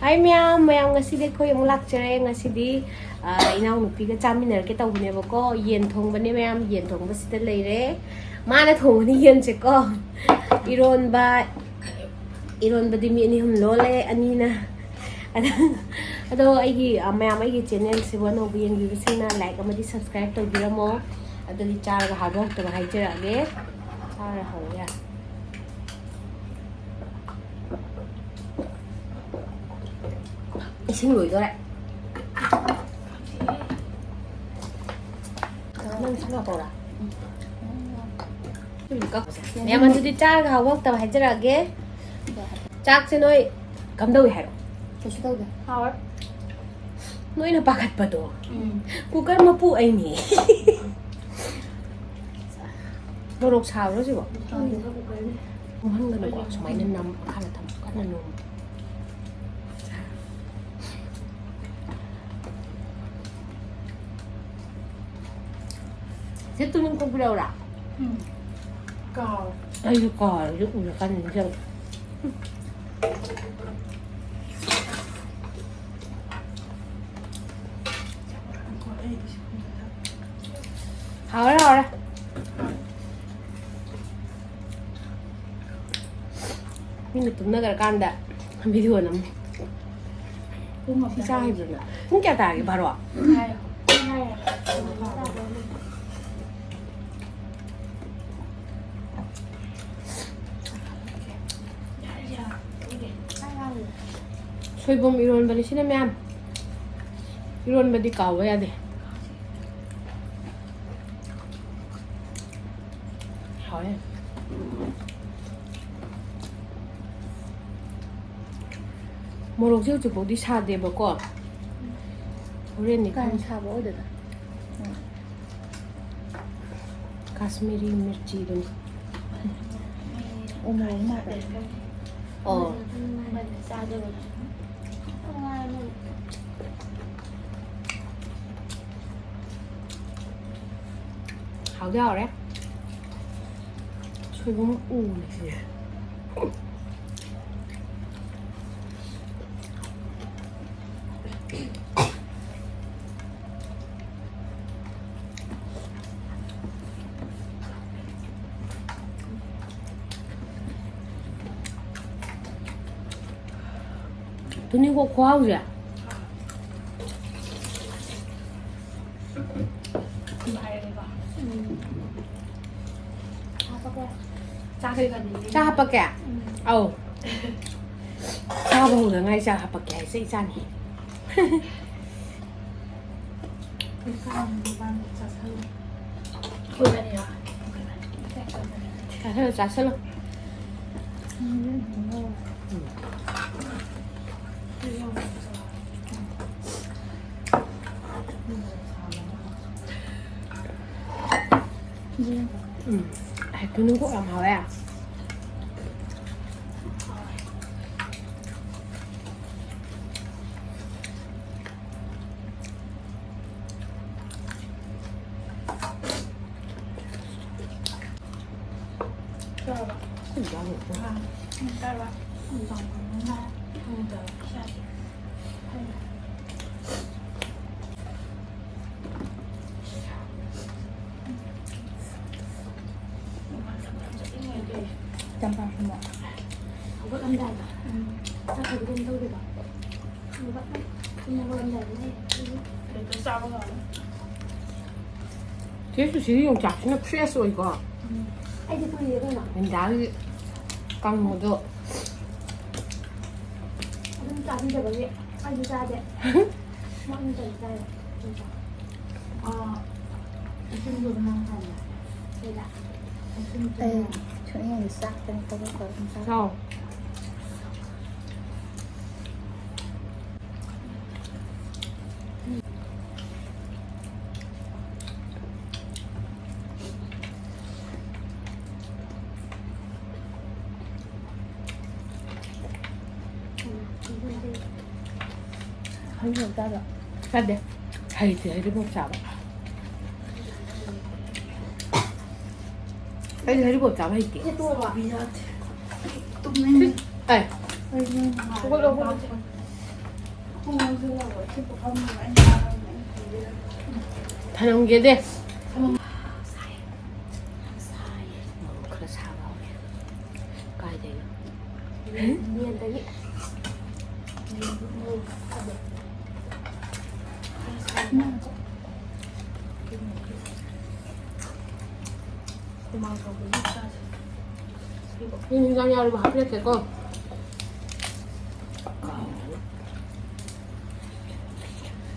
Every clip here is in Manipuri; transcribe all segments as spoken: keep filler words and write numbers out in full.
ꯍꯥꯏ ꯃꯌꯥꯝ, ꯃꯌꯥꯝ, ꯉꯁꯤꯗꯤ ꯑꯩꯈꯣꯏ ꯑꯃꯨꯛ ꯂꯥꯛꯆꯔꯦ꯫ ꯉꯁꯤꯗꯤ, ꯑ, ꯏꯅꯥꯎꯅꯨꯄꯤꯒ ꯆꯥꯃꯤꯟꯅꯔꯒꯦ ꯇꯧꯕꯅꯦꯕꯀꯣ꯫ ꯌꯦꯟ ꯊꯣꯡꯕꯅꯦ ꯃꯌꯥꯝ, ꯌꯦꯟ ꯊꯣꯡꯕꯁꯤꯗ ꯂꯩꯔꯦ꯫ ꯃꯥꯅ ꯊꯣꯡꯕꯅꯤ ꯌꯦꯟꯁꯦꯀꯣ꯫ ꯏꯔꯣꯟꯕ, ꯏꯔꯣꯟꯕꯗꯤ ꯃꯤ ꯑꯅꯤ ꯑꯍꯨꯝ ꯂꯣꯜꯂꯦ, ꯑꯅꯤꯅ꯫ ꯑꯗꯣ, ꯑꯗꯣ ꯑꯩꯒꯤ, ꯑ, ꯃꯌꯥꯝ ꯑꯩꯒꯤ ꯆꯦꯅꯦꯜꯁꯤꯕꯨ ꯑꯅꯧꯕ ꯌꯦꯡꯕꯤꯕꯁꯤꯡꯅ ꯂꯥꯏꯛ ꯑꯃꯗꯤ ꯁꯕꯁꯀ꯭ꯔꯥꯏꯕ ꯇꯧꯕꯤꯔꯝꯃꯣ꯫ ꯑꯗꯨꯗꯤ ꯆꯥꯔꯒ ꯍꯥꯎꯕ ꯍꯥꯎꯇꯕ ꯍꯥꯏꯖꯔꯛꯑꯒꯦ꯫ ꯆꯥꯔ ꯍꯧꯔꯦ꯫ ꯏꯁꯤꯡ ꯂꯣꯏꯗꯣꯔꯦ꯫ ꯅꯪ ꯏꯁꯤꯡ ꯍꯥꯞꯄꯧꯔꯥ? ꯎꯝ, ꯀꯛꯄꯁꯦ꯫ ꯃꯌꯥꯝ, ꯑꯗꯨꯗꯤ ꯆꯥꯔꯒ ꯍꯥꯎꯕ ꯍꯥꯎꯇꯕ ꯍꯥꯏꯖꯔꯛꯑꯒꯦ꯫ ꯆꯥꯛꯁꯦ ꯅꯣꯏ ꯀꯝꯗꯧꯏ ꯍꯥꯏꯔꯣ? ꯀꯩꯁꯨ ꯇꯧꯗꯦ꯫ ꯍꯥꯎꯔꯦ꯫ ꯅꯣꯏꯅ ꯄꯥꯈꯠꯄꯗꯣ꯫ ꯎꯝ꯫ ꯀꯨꯀꯔ ꯃꯄꯨ ꯑꯩꯅꯦ꯫ ꯃꯣꯔꯣꯛ ꯁꯥꯕ꯭ꯔꯣ ꯁꯤꯕꯣ? ꯁꯥꯗꯦꯗ ꯀꯨꯀꯔꯅꯦ꯫ ꯃꯨꯍꯟꯒꯅꯨꯀꯣ, ꯁꯨꯃꯥꯏꯅ ꯅꯝ, ꯃꯈꯥꯗ ꯊꯝꯃꯣ, ꯀꯟꯅ ꯅꯣꯝꯃꯣ꯫ ꯁꯤ ꯇꯨꯅꯤꯡꯈꯣꯛ ꯄꯤꯔꯛꯎꯔꯥ? ꯎꯝ꯫ ꯀꯥꯎꯔꯦ꯫ ꯑꯩꯁꯨ ꯀꯥꯎꯔꯦ, ꯍꯧꯖꯤꯛ ꯎꯔꯀꯥꯟꯗ ꯅꯤꯡꯁꯤꯡꯉꯦ꯫ ꯍꯥꯎꯔꯦ, ꯍꯥꯎꯔꯦ꯫ ꯃꯤꯅ ꯇꯨꯝꯅꯈ꯭ꯔꯀꯥꯟꯗ ꯚꯤꯗꯤꯑꯣ ꯅꯝꯃꯤ꯫ ꯄꯨꯡ ꯁꯤ ꯆꯥ ꯍꯩꯕ꯭ꯔꯣ ꯅꯪ? ꯄꯨꯡ ꯀꯌꯥ ꯇꯥꯔꯒꯦ? ꯕꯥꯔꯣ? ꯍꯥꯏꯌꯣ꯫ ꯁꯣꯏꯕꯨꯝ ꯏꯔꯣꯟꯕꯅꯤ ꯁꯤꯅ ꯃꯌꯥꯝ꯫ ꯏꯔꯣꯟꯕꯗꯤ ꯀꯥꯎꯕ ꯌꯥꯗꯦ꯫ ꯍꯥꯎꯋꯦ꯫ ꯃꯣꯔꯣꯛꯁꯦ ꯍꯧꯖꯤꯛꯐꯥꯎꯗꯤ ꯁꯥꯗꯦꯕꯀꯣ꯫ ꯍꯣꯔꯦꯟꯗꯤ ꯀꯥ ꯍꯦꯟꯅ ꯈꯪꯗꯦ꯫ ꯁꯥꯕ ꯑꯣꯏꯗꯦꯗ꯫ ꯎꯝ꯫ ꯀꯥꯁꯃꯤꯔꯤ ꯃꯤꯔꯆꯤꯗꯨꯅꯤ꯫ ꯎ ꯃꯣꯔꯣꯛ ꯃꯥꯜꯂꯦ꯫ ꯑꯣ꯫ ꯍꯥꯎꯗꯤ ꯍꯥꯎꯔꯦ꯫ ꯁꯣꯏꯕꯨꯝ ꯎꯅꯦ ꯁꯤꯁꯦ꯫ ꯇꯨꯅꯤꯡꯈꯣꯛ ꯈꯨꯍꯥꯎꯁꯦ꯫ ꯆꯥꯛ ꯍꯥꯞꯄꯛꯀꯦ? ꯑꯧ꯫ ꯆꯥꯕ ꯍꯧꯗ ꯉꯥꯏ ꯆꯥꯛ ꯍꯥꯞꯄꯛꯀꯦ ꯍꯥꯏꯁꯦ ꯏꯆꯥꯅꯤ꯫ ꯆꯥꯁꯜꯂꯣ, ꯆꯥꯁꯜꯂꯣ꯫ ꯎꯝ꯫ ꯑꯩ ꯇꯨꯅꯤꯡꯈꯣꯛ ꯌꯥꯝ ꯍꯥꯎꯋꯦ꯫ ꯆꯝꯄ꯭ꯔꯥ ꯁꯨꯝꯕ꯫ ꯍꯧꯒꯠꯂꯝꯗꯥꯏꯗ꯫ ꯎꯝ꯫ ꯆꯥꯛꯀꯗꯤ ꯀꯩꯝ ꯇꯧꯗꯦꯕ꯫ ꯑꯗꯨꯒ ꯇꯨꯝ ꯍꯧꯒꯠꯂꯝꯗꯥꯏꯗꯅ ꯍꯦꯛ ꯆꯥꯕ ꯉꯝꯃꯦ꯫ ꯆꯦ ꯁꯨꯁꯤꯒꯤ ꯌꯣꯡꯆꯥꯛꯁꯤꯅ fresh ꯑꯣꯏꯀꯣ꯫ ꯎꯝ꯫ ꯑꯩꯗꯤ ꯀꯨꯏꯔꯦ ꯀꯩꯅꯣ꯫ ꯃꯤꯟꯗꯥꯒꯤ ꯀꯥꯡꯉꯧꯗꯣ꯫ ꯑꯗꯨꯝ ꯆꯥꯕꯤꯗꯕꯒꯤ ꯑꯩꯁꯨ ꯆꯥꯗꯦ꯫ ꯃꯣꯏ ꯑꯅꯤ ꯇꯧꯔ ꯆꯥꯏ꯫ ꯑꯥ, ꯏꯁꯤꯡꯗꯣ ꯑꯗꯨꯝ ꯍꯥꯟꯅ꯫ ꯀꯩꯗ? ꯏꯁꯤꯡ ꯑꯩ ꯁꯨꯛꯌꯦꯡꯗꯤ ꯆꯥꯛꯇꯅꯤ ꯇꯧꯔ ꯇꯧꯔ ꯑꯗꯨꯝ ꯆꯥꯏ꯫ ꯆꯥꯎ꯫ ꯍꯩꯅꯧ ꯆꯥꯗ꯭ꯔꯣ? ꯆꯥꯗꯦ꯫ ꯍꯩꯇꯦ ꯍꯩꯔꯤꯕꯣꯞ ꯆꯥꯕ꯫ ꯑꯩꯗꯤ ꯍꯩꯔꯤꯕꯣꯞ ꯆꯥꯕ ꯍꯩꯇꯦ꯫ ꯁꯤ ꯇꯣꯛꯑꯕ? ꯇꯨꯝꯅꯤꯡꯉꯦ꯫ ꯑꯦ꯫ ꯍꯧꯒꯠꯂꯣ, ꯍꯧꯒꯠꯂꯣ꯫ ꯊꯅꯝꯒꯦꯗꯦ꯫ ꯌꯥꯝ ꯁꯥꯏꯌꯦ꯫ ꯌꯥꯝ ꯁꯥꯏꯌꯦ꯫ ꯃꯣꯔꯣꯛ ꯈꯔ ꯁꯥꯕ ꯍꯧꯔꯦ꯫ ꯀꯥꯏꯗꯩꯅꯣ? ꯌꯦꯟꯗꯒꯤ꯫ ꯍꯨꯃꯥꯡ ꯁꯧꯕꯒꯤ ꯏꯁꯥꯁꯦ꯫ ꯌꯨꯝ ꯍꯤꯟꯖꯥꯡ ꯌꯥꯎꯔꯤꯕ ꯍꯥꯞꯄꯤꯔꯛꯀꯦꯀꯣ꯫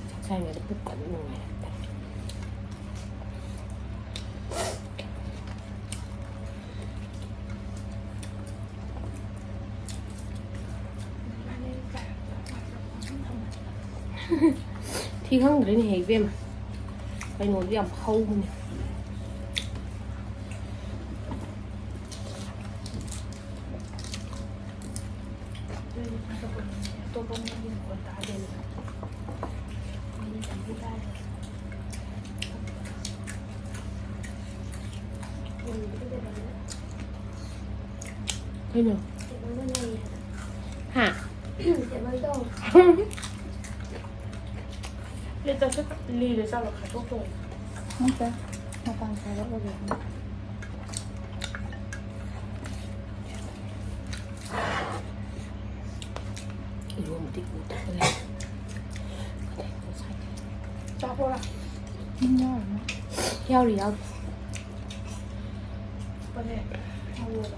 ꯆꯥꯛ ꯆꯥꯔꯤꯉꯩꯗ ꯄꯨꯛꯀ ꯑꯗꯨꯝ ꯅꯨꯡꯉꯥꯏꯔꯛꯇ꯭ꯔꯦ꯫ ꯊꯤ ꯈꯪꯗ꯭ꯔꯦꯅꯦꯍꯦ ꯏꯕꯦꯝꯃ꯫ ꯀꯩꯅꯣꯗꯤ ꯌꯥꯝ ꯍꯧꯕꯅꯦ꯫ ꯀꯩꯅꯣ? ꯍꯥ? ꯄ꯭ꯂꯦꯠꯇꯁꯨ ꯂꯤꯔꯦ ꯆꯥꯕ ꯈꯥꯏꯗꯣꯛꯇꯣꯏꯅꯦ꯫ ꯅꯠꯇꯦ, ꯃꯄꯥꯟ ꯁꯥꯏꯗ ꯑꯣꯏꯕꯅꯤ꯫ ꯏꯔꯣꯝꯕꯗꯤ ꯎꯗꯕ ꯂꯩ꯫ ꯆꯥꯊꯣꯛꯑꯣꯔꯥ? ꯎꯝ, ꯌꯥꯎꯔꯝꯃꯣꯏ꯫ ꯌꯥꯎꯔꯤ, ꯌꯥꯎꯔꯤ꯫ ꯐꯅꯦꯛ ꯉꯧꯔꯣꯕ꯫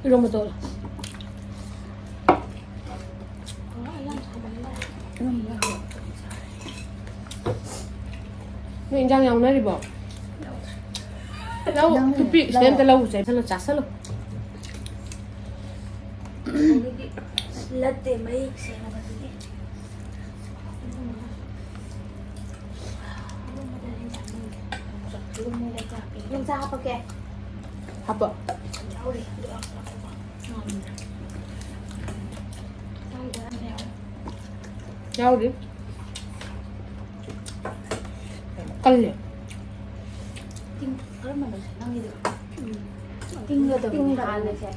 ꯏꯔꯣꯝꯕ ꯇꯧꯔꯣ꯫ ꯅꯣꯏ ꯏꯟꯖꯥꯡ ꯌꯥꯎꯅꯔꯤꯕꯣ? ꯂꯧ, ꯌꯥꯎꯅꯔꯤ꯫ ꯇꯨꯄꯤ ꯁꯤꯗ ꯑꯝꯇ ꯂꯧꯔꯨꯁꯦ꯫ ꯆꯥꯁꯜꯂꯣ, ꯆꯥꯁꯜꯂꯣ꯫ ꯂꯠꯇꯦ, ꯃꯌꯦꯛ ꯁꯦꯡꯅꯕꯗꯨꯗꯤ꯫ ꯌꯣꯡꯆꯥꯛ ꯍꯥꯞꯄꯛꯀꯦ꯫ ꯍꯥꯞꯄꯣ꯫ ꯌꯥꯎꯔꯤ꯫ ꯌꯥꯎꯔꯤ꯫ ꯌꯥꯝ ꯀꯜꯂꯦ꯫ ꯇꯤꯡ-, ꯀꯔꯝꯕꯅꯣ ꯅꯪꯒꯤꯗꯣ? ꯎꯝ꯫ ꯇꯤꯡꯒꯗꯕꯅꯦ ꯇꯤꯡꯒꯗꯕꯅꯦ꯫ ꯍꯥꯜꯂꯁꯦ꯫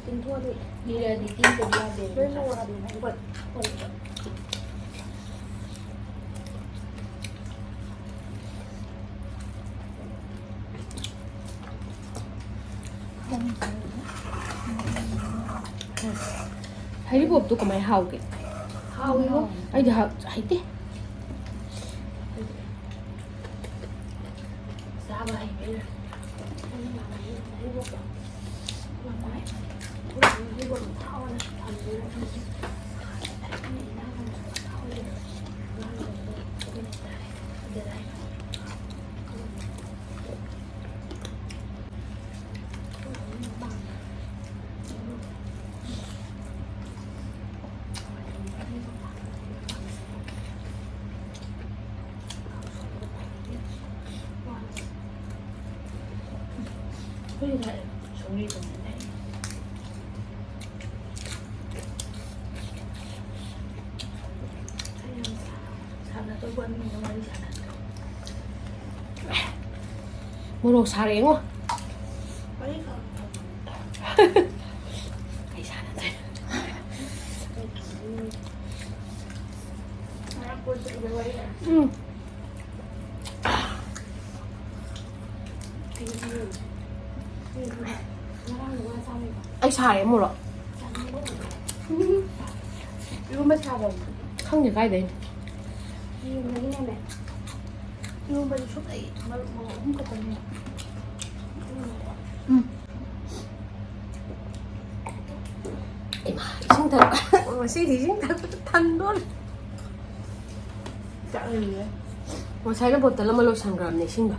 ꯇꯤꯡꯊꯣꯛꯑꯗꯤ ꯂꯤꯔꯗꯤ ꯇꯤꯡꯗꯕ ꯌꯥꯗꯦꯕ꯫ ꯂꯣꯏ ꯂꯣꯏꯔꯕꯅꯦ꯫ ꯍꯣꯏ꯫ ꯍꯣꯏ꯫ ꯍꯩꯔꯤꯕꯣꯞꯇꯨ ꯀꯃꯥꯏꯅ ꯍꯥꯎꯒꯦ? ꯍꯥꯎꯋꯤꯉꯣ꯫ ꯑꯩꯗꯤ ꯍꯥꯎ-, ꯍꯩꯇꯦ꯫ ꯆꯥꯕ ꯍꯩꯕꯩꯔꯥ? ꯃꯣꯔꯣꯛ ꯁꯥꯔꯦꯉꯣ꯫ ꯀꯩ ꯁꯥꯟꯅꯗꯣꯏꯅꯣ? ꯎꯝ꯫ ꯑꯩ ꯁꯥꯔꯦ ꯃꯣꯔꯣꯛ꯫ ꯏꯔꯣꯝꯕ ꯁꯥꯕ꯫ ꯈꯪꯗꯦ ꯀꯥꯏꯗꯩꯅꯣ꯫ ꯌꯦꯟꯗꯒꯤꯅꯦꯃꯦ꯫ ꯏꯔꯣꯝꯕꯗꯤ ꯁꯨꯛꯂꯩ ꯃꯔꯨ ꯃꯔꯣꯛ ꯑꯍꯨꯝ ꯈꯛꯇꯅꯦ꯫ ꯎꯝ꯫ ꯏꯃꯥ, ꯏꯁꯤꯡ ꯊꯛ-, ꯉꯁꯤꯗꯤ ꯏꯁꯤꯡ ꯊꯛꯄꯗ ꯊꯟꯗꯣꯔꯦ꯫ ꯆꯥꯛ ꯂꯩꯔꯦ꯫ ꯉꯁꯥꯏꯅ ꯕꯣꯇꯜ ꯑꯃ ꯂꯣꯏꯁꯟꯈ꯭ꯔꯕꯅꯦ ꯏꯁꯤꯡꯗꯣ꯫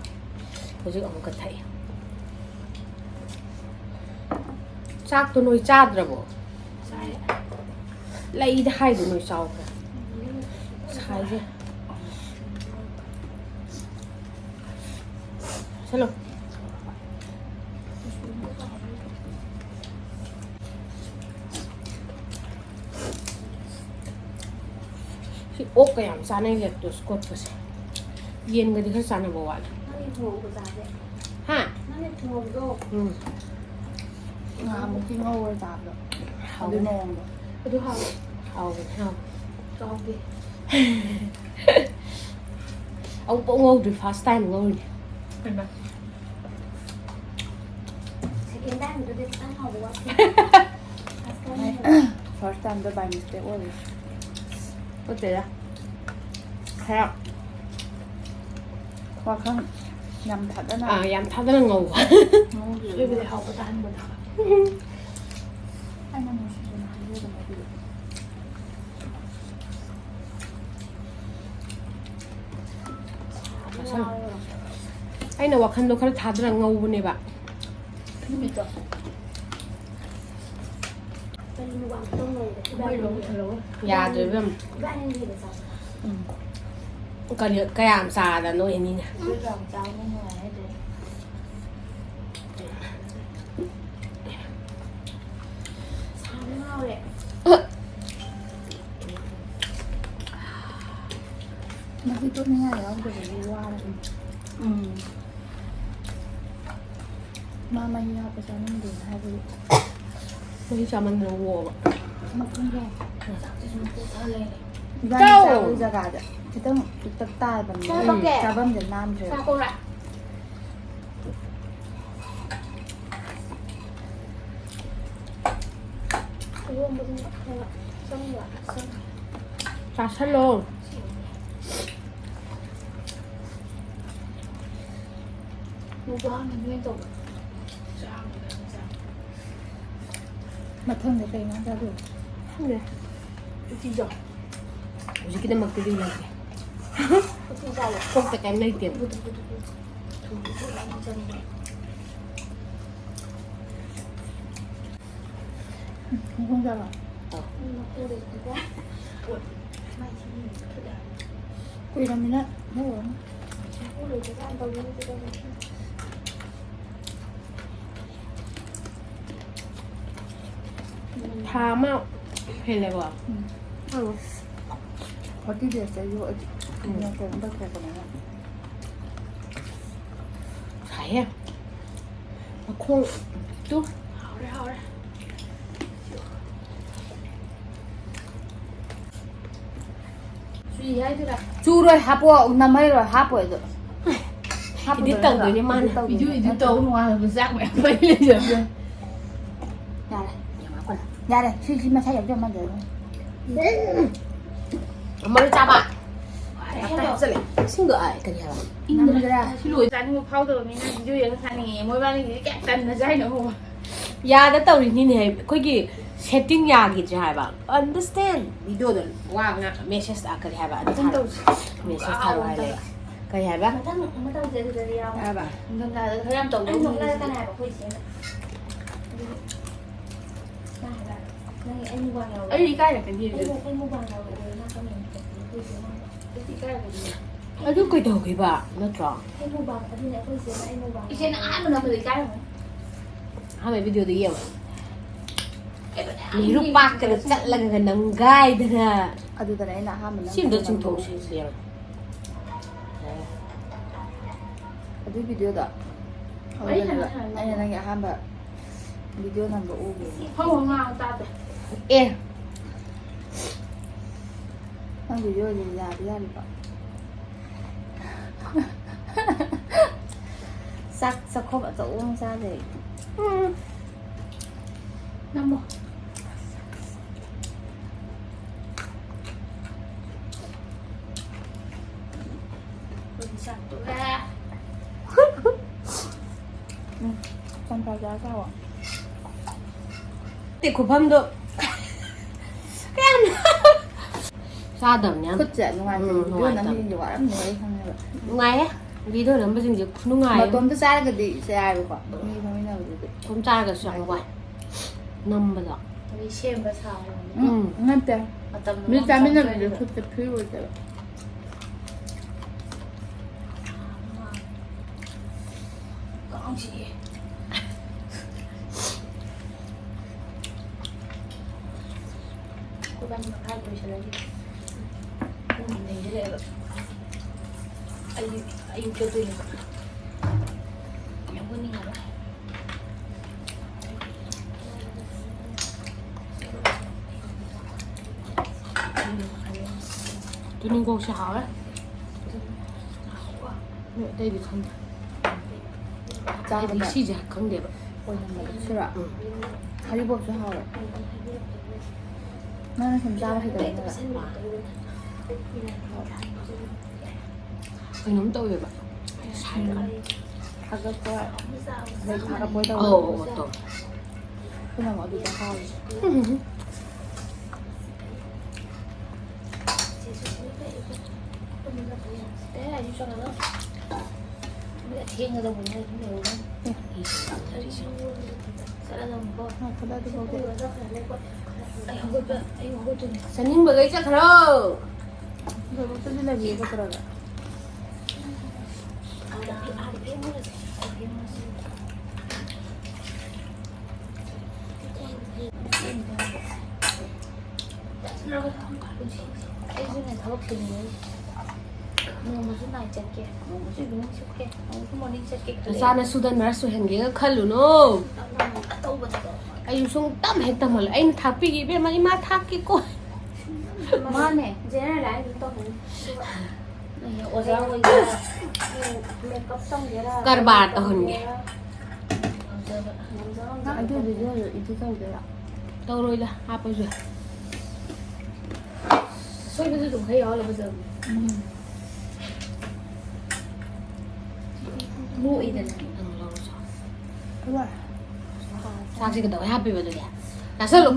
ꯍꯧꯖꯤꯛ ꯑꯃꯨꯛꯀ ꯊꯛꯏ꯫ ꯆꯥꯛꯇꯣ ꯅꯣꯏ ꯆꯥꯗ꯭ꯔꯕꯣ? ꯆꯥꯏ꯫ ꯂꯩꯗ ꯍꯥꯏꯗꯨ ꯅꯣꯏ ꯆꯥꯎ ꯈꯔ꯫ ꯁꯥꯏꯁꯦ꯫ ꯆꯠꯂꯣ꯫ ꯁꯤ ꯑꯣꯛꯀ ꯌꯥꯝ ꯆꯥꯅꯩ, ꯂꯦꯛꯇꯣꯁ ꯀꯣꯠꯄꯁꯦ꯫ ꯌꯦꯟꯒꯗꯤ ꯈꯔ ꯆꯥꯟꯅꯕ ꯋꯥꯠꯂꯦ꯫ ꯅꯪꯒꯤ ꯊꯣꯡꯕ ꯆꯥꯁꯦ꯫ ꯍꯥ? ꯅꯪꯒꯤ ꯊꯣꯡꯕꯗꯣ꯫ ꯎꯝ꯫ ꯉꯍꯥꯟꯃꯨꯛꯀꯤ ꯉꯧꯔ ꯆꯥꯕꯗꯣ꯫ ꯍꯥꯎꯋꯦ꯫ ꯑꯗꯨ ꯃꯑꯣꯡꯗꯣ꯫ ꯑꯗꯨ ꯍꯥꯎꯋꯦ꯫ ꯍꯥꯎꯕꯅꯦ, ꯍꯥꯎꯕꯅꯦ꯫ ꯆꯥꯎꯗꯦ꯫ ꯑꯃꯨꯛꯐꯥꯎ ꯉꯧꯗ꯭ꯔꯤ, first time ꯉꯧꯔꯤꯅꯦ꯫ ꯍꯩꯃꯥ꯫ Second time꯫ ꯑꯗꯨꯗꯤ ꯈꯤꯇꯪ ꯍꯥꯎꯕ ꯋꯥꯠꯂꯦ꯫ First time the by mistake ꯑꯣꯏꯔꯦ꯫ ꯅꯠꯇꯦꯗ꯫ ꯈꯔ ꯋꯥꯈꯜ ꯌꯥꯝ ꯊꯥꯗꯅ ꯑꯥ, ꯌꯥꯝ ꯊꯥꯗꯅ ꯉꯧꯕ꯫ ꯉꯧꯈꯤꯕ꯫ ꯑꯗꯨꯕꯨꯗꯤ ꯍꯥꯎꯕ ꯇꯥꯍꯟꯕꯗꯣ꯫ ꯑꯩꯅ ꯅꯨꯡꯁꯤꯗꯅ ꯍꯥꯏꯖꯕꯅꯦ ꯑꯗꯨꯗꯤ꯫ ꯑꯩꯅ ꯋꯥꯈꯜꯗꯣ ꯈꯔ ꯊꯥꯗꯔ ꯉꯧꯕꯅꯦꯕ꯫ ꯅꯨꯃꯤꯠꯇꯣ꯫ ꯌꯥꯗ꯭ꯔꯦ ꯏꯕꯦꯝꯃ꯫ ꯎꯝ꯫ ꯀꯔꯤ, ꯀꯌꯥꯝ ꯆꯥꯗꯅꯣ ꯏꯅꯤꯅꯦ꯫ ꯁꯥꯕꯅ ꯉꯥꯎꯔꯦ꯫ ꯃꯍꯤ ꯇꯣꯠꯅꯤꯡꯉꯥꯏ ꯌꯥꯎꯗꯕꯒꯤ ꯋꯥꯔꯦ꯫ ꯎꯝ꯫ ꯃꯥ ꯃꯍꯤ ꯍꯥꯞꯄ ꯆꯥꯅꯤꯡꯗꯦꯅ ꯍꯥꯏꯕꯒꯤ꯫ ꯃꯍꯤ ꯆꯥꯃꯟꯗꯅ ꯑꯣꯕ꯫ ꯃꯈꯨꯝꯗꯣ꯫ ꯏꯕꯥꯅꯤ ꯆꯥꯎ꯫ ꯆꯥꯕꯒꯤ ꯖꯒꯥꯗ ꯈꯤꯇꯪ ꯄꯤꯛꯇꯛ ꯇꯥꯕꯅꯤꯅ ꯆꯥꯎ ꯇꯧꯀꯦ꯫ ꯆꯥꯐꯝꯁꯦ ꯅꯥꯟꯗ꯭ꯔꯦꯕ꯫ ꯆꯥ ꯀꯧꯔꯦ꯫ ꯏꯔꯣꯝꯕꯗꯨꯅ ꯈꯔ ꯆꯪꯕ ꯆꯪꯉꯦ꯫ ꯆꯥꯁꯜꯂꯣ꯫ ꯃꯨꯛꯕꯥꯡꯅꯤ ꯅꯣꯏ ꯇꯧꯕ꯫ ꯃꯊꯪꯗ ꯀꯩ ꯏꯟꯖꯥꯡ ꯆꯥꯗꯣꯏꯅꯣ? ꯈꯪꯗꯦ꯫ ꯎꯇꯤ ꯆꯥꯎ꯫ ꯍꯧꯖꯤꯛꯀꯤꯗꯃꯛꯇꯗꯤ ꯂꯩꯇꯦ꯫ ꯎꯇꯤ ꯆꯥꯎ꯫ ꯀꯣꯛꯇ ꯀꯩꯝ ꯂꯩꯇꯦꯕ꯫ ꯊꯨꯝ ꯈꯤꯇꯪ ꯆꯪꯕ꯫ ꯎꯝ, ꯃꯈꯣꯡ ꯆꯥꯕ꯫ ꯑꯧ꯫ ꯎꯝ, ꯃꯈꯣꯡꯗ ꯏꯀꯣ꯫ ꯃꯥꯏ ꯊꯤꯕꯤꯅꯤ꯫ ꯀꯨꯏꯔꯝꯃꯤꯅ ꯂꯧꯔꯨꯔꯅꯨ꯫ ꯃꯈꯣꯡ ꯂꯩꯇ꯭ꯔꯀꯥꯟ ꯇꯧꯕꯤꯅꯤ ꯁꯤꯗ꯫ ꯊꯥ ꯑꯃ ꯍꯦꯜꯂꯦꯀꯣ? ꯎꯝ꯫ ꯑꯧ꯫ Forty days ꯇ ꯌꯣꯛꯑꯗꯤ ꯎꯝ꯫ ꯀꯩꯅꯣ ꯇꯧꯊꯣꯛꯄꯅꯤꯅ꯫ ꯁꯥꯏꯍꯦ꯫ ꯃꯈꯣꯡ ꯇꯨ꯫ ꯍꯥꯎꯔꯦ, ꯍꯥꯎꯔꯦ꯫ ꯆꯨꯏ ꯍꯥꯏꯗꯨꯔꯥ? ꯆꯨꯔꯣꯏ, ꯍꯥꯞꯄꯣ, ꯅꯝꯍꯩꯔꯣꯏ, ꯍꯥꯞꯄꯣꯏ ꯑꯗꯣ꯫ Edit ꯇꯧꯗꯣꯏꯅꯦ ꯃꯥꯅ꯫ Edit ꯇꯧꯗꯣꯏꯅꯦ꯫ Video edit ꯇꯧ ꯅꯨꯡꯉꯥꯏꯕ ꯆꯥꯛ ꯃꯌꯥꯝ ꯄꯩ ꯂꯩꯖꯕꯗꯣ꯫ ꯌꯥꯔꯦ꯫ ꯌꯥꯔꯦ, ꯁꯤ, ꯁꯤ ꯃꯁꯥ ꯌꯧꯖ ꯃꯥꯟꯗꯦ꯫ ꯃꯔꯨ ꯆꯥꯕ꯫ ꯇꯞ ꯇꯥꯏ ꯍꯥꯞꯆꯜꯂꯦ꯫ ꯏꯁꯤꯡꯗꯣ, ꯑꯥ, ꯀꯔꯤ ꯍꯥꯏꯕ? ꯏꯪꯗ꯭ꯔꯥ? ꯁꯤ ꯂꯣꯏ ꯆꯥꯅꯤꯡꯕ ꯐꯥꯎꯗꯕ ꯃꯤꯅ video ꯌꯦꯡꯉ ꯆꯥꯅꯤꯡꯉꯦ꯫ ꯃꯣꯏꯕꯥꯅꯤꯒꯤꯗꯤ ꯀꯌꯥ ꯇꯟꯅ ꯆꯥꯏꯅꯣ? ꯌꯥꯗ ꯇꯧꯔꯤꯅꯤꯅꯦ꯫ ꯑꯩꯈꯣꯏꯒꯤ setting ꯌꯥꯈꯤꯗ꯭ꯔꯦ ꯍꯥꯏꯕ꯫ Understand? Videoꯗ ꯋꯥ ꯉꯥꯡ, message ꯀꯔꯤ ꯍꯥꯏꯕ? ꯑꯗꯨ ꯑꯗꯨꯝ ꯊꯥꯔꯣ꯫ ꯇꯧꯁꯤ꯫ Message ꯊꯥꯔꯣ ꯍꯥꯏ ꯂꯩꯔꯦ꯫ ꯀꯔꯤ ꯍꯥꯏꯕ? ꯃꯊꯪ ꯑꯃ ꯇꯧꯁꯦ ꯑꯗꯨꯗꯗꯤ ꯌꯥꯎ꯫ ꯍꯥꯏꯕ? ꯅꯤꯡꯊꯝꯊꯥꯗ ꯈꯔ ꯌꯥꯝ ꯇꯧꯗꯧ ꯑꯩ ꯅꯣꯛꯅꯔꯛꯀꯅꯤ ꯍꯥꯏꯕ ꯑꯩꯈꯣꯏ ꯆꯦꯅ꯫ ꯑꯗꯨꯗꯤ ꯃꯥ ꯍꯥꯏꯕ, "ꯅꯪ ꯑꯩ ꯃꯨꯛꯕꯥꯡ ꯌꯥꯎꯔꯣ?" ꯑꯩ ꯏꯀꯥꯏꯔꯛꯀꯅꯤ ꯑꯗꯨꯗꯤ꯫ ꯑꯩ, "ꯑꯩ ꯃꯨꯛꯕꯥꯡ ꯌꯥꯎꯔꯣ?" ꯅꯪ ꯀꯃꯦꯟ ꯇꯧꯕꯗꯣ ꯑꯩꯈꯣꯏ ꯆꯦꯅ ꯍꯥꯏꯕ꯫ ꯑꯗꯨ ꯏꯀꯥꯏꯔꯛꯀꯅꯤ꯫ ꯑꯗꯨ ꯀꯩꯗꯧꯒꯦꯕ, ꯅꯠꯇ꯭ꯔꯣ? ꯑꯩ ꯃꯨꯛꯕꯥꯡ, ꯑꯗꯨꯅꯦ ꯑꯩꯈꯣꯏ ꯆꯦꯅ ꯑꯩ ꯃꯨꯛꯕꯥꯡ ꯏꯆꯦꯅ ꯌꯥꯎꯔꯣ꯫ ꯑꯍꯥꯟꯕ ꯅꯝꯕꯗꯣ ꯏꯀꯥꯏꯔꯝꯒꯅꯤ꯫ ꯑꯍꯥꯟꯕ videoꯗ ꯌꯦꯡꯉꯣ꯫ ꯅꯦꯍꯔꯨ parkꯀꯗ ꯆꯠꯂꯒ ꯅꯝꯒꯥꯏꯗꯅ꯫ ꯑꯗꯨꯗꯅꯦ ꯑꯩꯅ ꯑꯍꯥꯟꯕ ꯁꯤ ꯑꯝꯇ ꯅꯝꯕꯗꯣ ꯆꯤꯡꯊꯣꯛꯁꯤ, ꯅꯝꯕꯗꯣ꯫ ꯁꯤ ꯌꯦꯡꯉꯣ꯫ ꯑꯗꯨꯏ videoꯗꯣ꯫ ꯋꯥꯔꯤ ꯁꯥꯟꯅ ꯑꯗꯨꯗꯅꯦꯕ ꯁꯥꯟꯅ ꯑꯩꯅ ꯅꯪꯒꯤ ꯑꯍꯥꯟꯕ video ꯅꯝꯕ ꯎꯈꯤꯕꯅꯦ꯫ ꯍꯧ ꯍꯧ ꯉꯥꯡꯉꯣ ꯇꯥꯗꯦ꯫ ꯑꯦ꯫ ꯅꯪ videoꯁꯦ ꯌꯥꯗꯤ ꯌꯥꯔꯤꯕꯣ? ꯆꯥꯛ ꯆꯥꯛꯈꯣꯝ ꯑꯆꯧꯕ ꯑꯃ ꯆꯥꯗꯣꯏ꯫ ꯎꯝ꯫ ꯅꯝꯃꯣ꯫ ꯑꯩꯈꯣꯏꯗꯤ ꯆꯥꯛ ꯇꯣꯛꯑꯦ꯫ ꯎꯝ, ꯆꯝꯄ꯭ꯔꯥ ꯆꯥ ꯆꯥꯎꯋꯣ꯫ ꯈꯨꯐꯝꯗꯣ ꯀꯌꯥꯝ ꯆꯥꯗꯕꯅꯦ ꯌꯥꯝ꯫ ꯈꯨꯠꯁꯦ ꯅꯨꯡꯉꯥꯏꯇꯦ꯫ ꯎꯝ, video ꯅꯨꯡꯉꯥꯏꯇꯕꯅꯦ꯫ ꯅꯝꯃꯤꯁꯤꯡꯁꯦ ꯋꯥꯔꯝꯅꯤ ꯑꯩ ꯈꯪꯉꯦꯕ꯫ ꯅꯨꯡꯉꯥꯏꯌꯦ꯫ Video ꯅꯝꯕꯁꯤꯡꯁꯦ ꯈꯨꯅꯨꯡꯉꯥꯏ ꯑꯃ꯫ ꯃꯇꯣꯝꯇ ꯆꯥꯔꯒꯗꯤ ꯏꯆꯦ ꯍꯥꯏꯕꯀꯣ꯫ ꯃꯤ ꯐꯝꯃꯤꯟꯅꯕꯗꯨꯗꯤ꯫ ꯃꯇꯣꯝ ꯆꯥꯔꯒꯁꯨ ꯌꯥꯝ ꯋꯥꯏ ꯅꯝꯕꯗꯣ꯫ ꯑꯗꯩ ꯁꯦꯝꯕ ꯁꯥꯕ꯫ ꯎꯝ, ꯎꯝ꯫ ꯅꯠꯇꯦ꯫ ꯃꯇꯝ ꯃꯤ ꯃꯌꯥꯝ ꯆꯥꯃꯤꯟꯅꯕꯗꯤ ꯆꯪꯗꯣꯏꯅꯦꯕ꯫ ꯈꯨꯠꯇ free ꯑꯣꯏꯗꯦꯕ꯫ ꯀꯥꯡ ꯆꯤꯛꯑꯦ꯫ ꯑꯩꯈꯣꯏꯕꯥꯅꯤ ꯃꯈꯥ ꯂꯣꯏꯁꯤꯜꯂꯁꯤ꯫ ꯄꯨꯡ ꯅꯤꯝꯗꯩꯗ ꯂꯩꯌꯦꯕ꯫ ꯑꯌꯨꯛ, ꯑꯌꯨꯛ ꯆꯠꯇꯣꯏꯅꯦꯕ꯫ ꯌꯥꯝ ꯄꯨꯅꯤꯡꯉꯔꯣꯏ꯫ ꯇꯨꯅꯤꯡꯈꯣꯛꯁꯦ ꯍꯥꯎꯔꯦ꯫ ꯃꯤ ꯑꯇꯩꯗꯤ ꯈꯪꯗꯦ꯫ ꯆꯥꯕꯗ ꯑꯩꯗꯤ ꯁꯤꯁꯦ ꯈꯪꯗꯦꯕ꯫ ꯑꯣꯏꯅꯝꯕꯗꯣ ꯁꯤꯔꯣ? ꯎꯝ꯫ ꯍꯔꯤꯕꯣꯞꯁꯨ ꯍꯥꯎꯋꯦ꯫ ꯅꯪꯅ ꯁꯨꯝ ꯆꯥꯕ ꯍꯩꯇꯕꯅꯦꯕ꯫ ꯀꯩꯅꯣꯝ ꯇꯧꯋꯦꯕ꯫ ꯁꯥꯏꯔꯒ꯫ ꯊꯥꯒꯠꯄ, ꯑꯗꯩ ꯊꯥꯒꯠꯄ ꯑꯧ, ꯇꯧꯕꯗꯣ꯫ ꯑꯧ, ꯑꯧ, ꯇꯧꯋꯦ꯫ ꯑꯩꯈꯣꯏꯅ ꯑꯃꯨꯛ ꯑꯗꯨꯗ ꯍꯥꯎꯋꯦ꯫ ꯎꯝ꯫ ꯆꯠꯂꯗꯕꯅꯤꯀꯣ꯫ ꯉꯥꯏꯈꯣꯗ ꯑꯗꯨꯐꯥꯎꯗꯤ꯫ ꯑꯩ ꯍꯧꯒꯠꯄ, ꯑꯩ ꯍꯧꯒꯠꯇꯣꯏꯅꯦ꯫ ꯆꯥꯅꯤꯡꯕꯈꯩ ꯆꯠꯈ꯭ꯔꯣ꯫ ꯂꯣꯏꯕꯧꯇꯗꯤ ꯂꯩꯕꯤꯌꯦ ꯀꯩꯗꯧꯔꯒꯦ? ꯑꯩꯁꯨꯅꯦ ꯊꯕꯛ ꯁꯨꯅꯤꯡꯉꯦ꯫ ꯅꯣꯡꯃꯁꯨ ꯅꯥꯏꯠ ꯆꯠꯀꯦ, ꯅꯣꯡꯃꯁꯨ ꯏꯚꯤꯅꯤꯡ ꯆꯠꯀꯦ, ꯅꯣꯡꯃꯁꯨ ꯃꯣꯔꯅꯤꯡ ꯆꯠꯀꯦ ꯈꯜꯂꯦ꯫ ꯅꯆꯥꯅꯁꯨꯗ ꯅꯔꯁ ꯑꯣꯏꯍꯟꯒꯦꯒ ꯈꯜꯂꯨꯅꯣ꯫ ꯇꯧꯕꯗꯣ꯫ ꯑꯩꯁꯨ ꯁꯨꯡ ꯇꯝ ꯍꯦꯛ ꯇꯝꯍꯜꯂꯣ꯫ ꯑꯩꯅ ꯊꯥꯛꯄꯤꯒꯦ ꯏꯕꯦꯝꯃ, ꯏꯃꯥ ꯊꯥꯛꯀꯦꯀꯣ꯫ ꯃꯥꯅꯦ, ꯖꯦꯅꯦꯔꯦꯜ ꯂꯥꯏꯟ ꯑꯗꯨꯝ ꯇꯧꯕꯅꯤ꯫ ꯑꯗꯨꯒ ꯑꯣꯖꯥ ꯑꯣꯏꯒꯦꯔꯥ, ꯃꯦꯀꯞ ꯇꯝꯒꯦꯔꯥ, ꯀꯔꯕꯥꯔ ꯇꯧꯍꯟꯒꯦ꯫ ꯇꯝꯒꯦꯔꯥ, ꯉꯝꯖꯕ꯫ ꯅꯪ ꯑꯗꯨ ꯚꯤꯗꯤꯑꯣꯗꯣ ꯏꯗꯤꯠ ꯇꯧꯗꯣꯏꯔꯣ? ꯇꯧꯔꯣꯏꯗ, ꯍꯥꯞꯄꯁꯨ ꯌꯥꯏ꯫ ꯑꯁꯣꯏꯕꯁꯨ ꯑꯗꯨꯝ ꯈꯔ ꯌꯥꯎꯍꯜꯂ ꯐꯖꯕꯅꯦ꯫ ꯎꯝ꯫ ꯅꯣꯛꯏꯗꯅ꯫ ꯅꯪ ꯂꯧꯔꯁꯨ꯫ ꯂꯣꯏꯔꯦ꯫ ꯆꯥꯛꯁꯦ ꯀꯩꯗꯧꯕꯩ ꯍꯥꯞꯄꯤꯕ ꯑꯗꯨꯗꯤ? ꯆꯥꯁꯜꯂꯨ꯫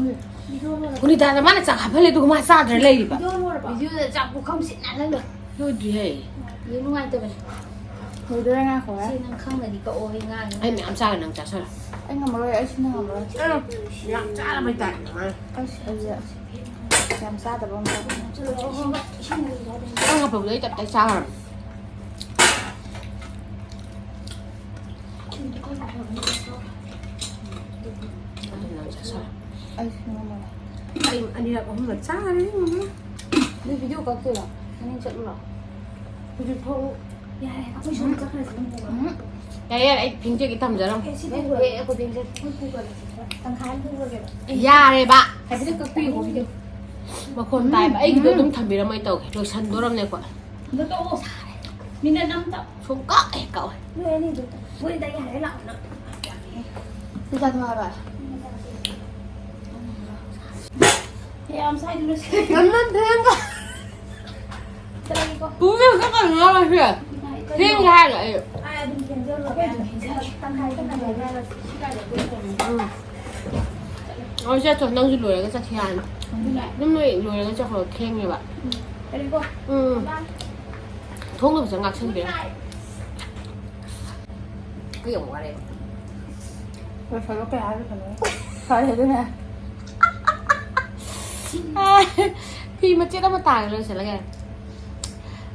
ꯚꯤꯗꯤꯑꯣ ꯂꯣꯏꯔꯕ? ꯒꯨꯅꯤꯇꯥꯗ ꯃꯥꯅ ꯆꯥꯛ ꯍꯥꯞꯍꯜꯂꯦ, ꯑꯗꯨꯒ ꯃꯥ ꯆꯥꯗ꯭ꯔ ꯂꯩꯔꯤꯕ꯫ ꯚꯤꯗꯤꯑꯣ ꯂꯣꯏꯔꯕ? ꯚꯤꯗꯤꯑꯣꯗ ꯆꯥꯛ ꯄꯨꯈꯝ ꯁꯤꯠ ꯅꯥꯜꯍꯜꯂꯣ꯫ ꯂꯣꯏꯗ꯭ꯔꯤꯍꯦ꯫ ꯌꯦꯡ ꯅꯨꯡꯉꯥꯏꯇꯕꯅꯦ꯫ ꯂꯣꯏꯗꯣꯔꯦ, ꯉꯥꯏꯈꯣ꯫ ꯁꯤ ꯅꯪ ꯈꯪꯗꯗꯤ ꯀꯛꯑꯣ, ꯑꯩ ꯉꯥꯡꯉꯦ꯫ ꯑꯩ ꯃꯌꯥꯝ ꯆꯥꯔꯦ, ꯅꯪ ꯆꯥꯁꯜꯂꯣ꯫ ꯑꯩ ꯉꯝꯃꯔꯣꯏ, ꯑꯩ ꯁꯤꯅ ꯉꯝꯃꯔꯣꯏ꯫ ꯌꯥꯝ ꯆꯥꯔꯕꯩ ꯇꯥꯏꯞꯇ ꯉꯥꯡꯉꯦ꯫ ꯑꯁ, ꯑꯩꯁꯦ ꯌꯥꯝ ꯆꯥꯗꯕ ꯑꯃ ꯇꯧꯔꯦ꯫ ꯅꯪ ꯍꯥꯞꯄꯕꯗꯣ ꯑꯩ ꯇꯞ ꯇꯥꯏ ꯆꯥꯈ꯭ꯔꯕꯅꯦ꯫ ꯑꯗꯨ ꯅꯪ ꯆꯥꯁꯜꯂꯣ꯫ ꯑꯩ ꯁꯤ ꯉꯝꯃꯔꯣꯏ꯫ ꯑꯩ ꯑꯅꯤꯔꯛ ꯑꯍꯨꯝꯂꯛ ꯆꯥꯈ꯭ꯔꯦ, ꯃꯃꯥ꯫ ꯅꯣꯏ ꯚꯤꯗꯤꯑꯣ ꯀꯛꯇꯣꯏꯔꯣ? ꯃꯅꯤꯡ ꯆꯠꯂꯨꯔꯣ? ꯍꯧꯖꯤꯛ ꯊꯣꯛꯎ꯫ ꯌꯥꯔꯦ, ꯑꯩꯈꯣꯏ ꯁꯣꯝꯗ ꯆꯠꯈ꯭ꯔꯁꯤ, ꯑꯗꯨꯝ ꯄꯨꯔꯣ꯫ ꯎꯝ꯫ ꯌꯥꯔꯦ, ꯌꯥꯔꯦ, ꯑꯩ ꯐꯦꯡꯖꯒꯦ, ꯊꯝꯖꯔꯝꯃꯣ꯫ ꯑꯦ, ꯁꯤꯗꯤ ꯄꯨꯔꯦ, ꯑꯩꯈꯣꯏ ꯐꯦꯡꯖꯒꯦ꯫ ꯑꯩꯈꯣꯏ ꯄꯨꯈ꯭ꯔꯒꯦ, ꯁꯤꯗ ꯇꯪꯈꯥꯏ ꯑꯃ ꯄꯨꯈ꯭ꯔꯒꯦꯕ꯫ ꯌꯥꯔꯦꯕ꯫ ꯍꯥꯏꯐꯦꯠꯇꯪ ꯀꯛꯄꯤꯌꯨꯀꯣ, ꯚꯤꯗꯤꯑꯣ꯫ ꯃꯈꯣꯟ ꯇꯥꯏꯕ꯫ ꯎꯝ, ꯑꯩꯒꯤꯗꯣ ꯎꯝ꯫ ꯑꯗꯨꯝ ꯊꯝꯕꯤꯔꯝꯃꯣ, ꯑꯩ ꯇꯧꯒꯦ꯫ ꯂꯣꯏꯁꯟꯗꯣꯔꯝꯅꯦꯀꯣ꯫ ꯑꯗꯣ ꯇꯣꯛꯑꯣ꯫ ꯃꯤꯅꯠ ꯑꯃꯇ꯫ ꯁꯨꯡꯀꯛ ꯍꯦꯛ ꯀꯛꯑꯣꯏ꯫ ꯅꯣꯏ ꯑꯅꯤꯗꯣ ꯃꯣꯏꯗ ꯌꯥꯔꯦ ꯂꯥꯛꯑꯣ ꯅꯪ꯫ ꯄꯤꯖꯥ ꯊꯣꯛꯑꯕ? ꯌꯥꯝ ꯁꯥꯏꯗꯨꯅ ꯌꯥꯝꯅ ꯊꯦꯡꯕ ꯆꯠꯂꯒꯦꯀꯣ꯫ ꯄꯨꯡꯁꯦ ꯍꯧꯖꯤꯛ ꯀꯩꯅꯣ ꯌꯥꯎꯔꯁꯦ꯫ ꯊꯦꯡꯉꯦ ꯍꯥꯏꯔꯒ ꯑꯩ ꯑꯩ ꯑꯗꯨꯝ ꯊꯦꯡꯖꯔꯣ꯫ ꯑꯩꯈꯣꯏ ꯑꯗꯨꯝ ꯊꯦꯡꯖꯔꯣ꯫ ꯇꯪꯈꯥꯏ ꯇꯪꯈꯥꯏ ꯂꯩꯅꯔꯁꯤ꯫ ꯎꯝ꯫ ꯑꯣ ꯆꯠꯇꯣ ꯅꯪꯁꯨ ꯂꯣꯏꯔꯒ ꯆꯠꯈꯤ ꯍꯥꯏꯅ꯫ ꯑꯗꯨꯅ ꯑꯗꯨꯝ ꯅꯣꯏ ꯂꯣꯏꯔꯒ ꯆꯠꯈ꯭ꯔꯣ ꯊꯦꯡꯉꯦꯕ꯫ ꯀꯔꯤꯀꯣ? ꯎꯝ꯫ ꯊꯣꯡꯗꯕꯁꯦ ꯉꯥꯛꯁꯟꯕꯤꯔꯣ꯫ ꯑꯩ ꯌꯥꯝ ꯋꯥꯔꯦ꯫ ꯂꯣꯏꯁꯜꯂꯣ ꯀꯌꯥ ꯍꯥꯏꯔꯤꯕꯅꯣ? ꯐꯔꯦ ꯑꯗꯨꯅ꯫ ꯐꯤ ꯃꯆꯦꯠ ꯑꯃ ꯇꯥꯔꯒ ꯂꯣꯏꯁꯤꯜꯂꯒꯦ꯫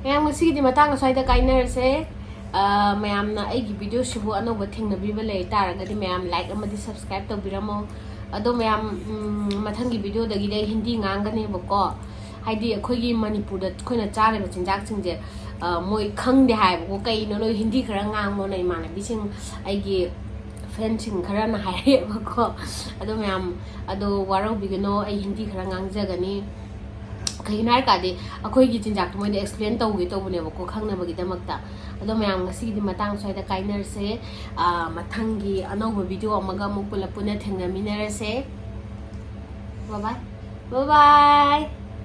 ꯃꯌꯥꯝ ꯉꯁꯤꯒꯤꯗꯤ ꯃꯇꯥꯡ ꯑꯁ꯭ꯋꯥꯏꯗ ꯀꯥꯏꯅꯔꯁꯦ꯫ ꯑ, ꯃꯌꯥꯝꯅ ꯑꯩꯒꯤ ꯚꯤꯗꯤꯑꯣꯁꯤꯕꯨ ꯑꯅꯧꯕ ꯊꯦꯡꯅꯕꯤꯕ ꯂꯩ ꯇꯥꯔꯒꯗꯤ ꯃꯌꯥꯝ ꯂꯥꯏꯛ ꯑꯃꯗꯤ ꯁꯕꯁꯀ꯭ꯔꯥꯏꯕ ꯇꯧꯕꯤꯔꯝꯃꯣ꯫ ꯑꯗꯣ ꯃꯌꯥꯝ, ꯎꯝ, ꯃꯊꯪꯒꯤ ꯚꯤꯗꯤꯑꯣꯗꯒꯤꯗꯤ ꯑꯩ ꯍꯤꯟꯗꯤ ꯉꯥꯡꯒꯅꯦꯕꯀꯣ꯫ ꯍꯥꯏꯗꯤ ꯑꯩꯈꯣꯏꯒꯤ ꯃꯅꯤꯄꯨꯔꯗ ꯑꯩꯈꯣꯏꯅ ꯆꯥꯔꯤꯕ ꯆꯤꯟꯖꯥꯛꯁꯤꯡꯁꯦ, ꯑ, ꯃꯣꯏ ꯈꯪꯗꯦ ꯍꯥꯏꯌꯦꯕꯀꯣ꯫ ꯀꯩꯅꯣ ꯅꯣꯏ ꯍꯤꯟꯗꯤ ꯈꯔ ꯉꯥꯡꯉꯣꯅ ꯏꯃꯥꯟꯅꯕꯤꯁꯤꯡ, ꯑꯩꯒꯤ ꯐ꯭ꯔꯦꯟꯁꯤꯡ ꯈꯔꯅ ꯍꯥꯏꯔꯛꯑꯦꯕꯀꯣ꯫ ꯑꯗꯣ ꯃꯌꯥꯝ ꯑꯗꯣ ꯋꯥꯔꯧꯕꯤꯒꯅꯣ, ꯑꯩ ꯍꯤꯟꯗꯤ ꯈꯔ ꯉꯥꯡꯖꯒꯅꯤ꯫ ꯀꯩꯒꯤꯅꯣ ꯍꯥꯏꯔꯀꯥꯟꯗꯤ ꯑꯩꯈꯣꯏꯒꯤ ꯆꯤꯟꯖꯥꯛꯇꯣ ꯃꯣꯏꯗ ꯑꯦꯛꯁꯄ꯭ꯂꯦꯟ ꯇꯧꯒꯦ ꯇꯧꯕꯅꯦꯕꯀꯣ, ꯈꯪꯅꯕꯒꯤꯗꯃꯛꯇ꯫ ꯑꯗꯣ ꯃꯌꯥꯝ ꯉꯁꯤꯒꯤꯗꯤ ꯃꯇꯥꯡ ꯁ꯭ꯋꯥꯏꯗ ꯀꯥꯏꯅꯔꯁꯦ꯫ ꯑ, ꯃꯊꯪꯒꯤ ꯑꯅꯧꯕ ꯚꯤꯗꯤꯑꯣ ꯑꯃꯒ ꯑꯃꯨꯛ ꯄꯨꯂꯞ ꯄꯨꯟꯅ ꯊꯦꯡꯅꯃꯤꯟꯅꯔꯁꯦ꯫ ꯕꯥꯏ ꯕꯥꯏ꯫ ꯕꯥꯏ ꯕꯥꯏ꯫